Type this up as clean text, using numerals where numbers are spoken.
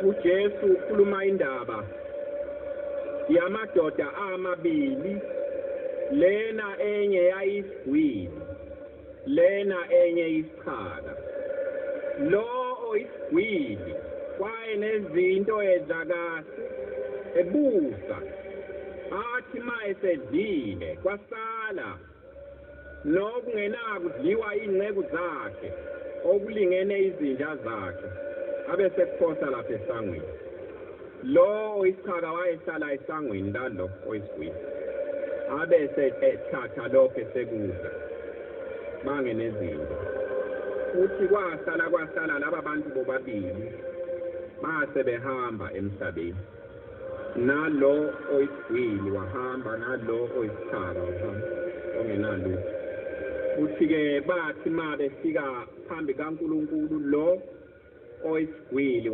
uJesu ukhuluma indaba yamadoda amabili, lena enye yayisigwili, lena enye isichaka. Lo oyisigwili wayenezinto edla kahle ebusa, athi ma esedlile kwasala nokungenakudliwa iy'nceku zakhe okulingene izinja zakhe, abesekuphosa lapha esangweni. Lo oyisichaka wayehlala esangweni lalo oyisigwili, abese ethatha lokho esekudla bangenezinto. Futhi kwahlala kwahlala laba bantu bobabili base behamba emhlabeni, nalo oyisigwili wahamba, nalo oyisichaka wahamba ongenalutho. Futhi-ke bathi ma befika phambi kaNkulunkulu, lo oyisigwili.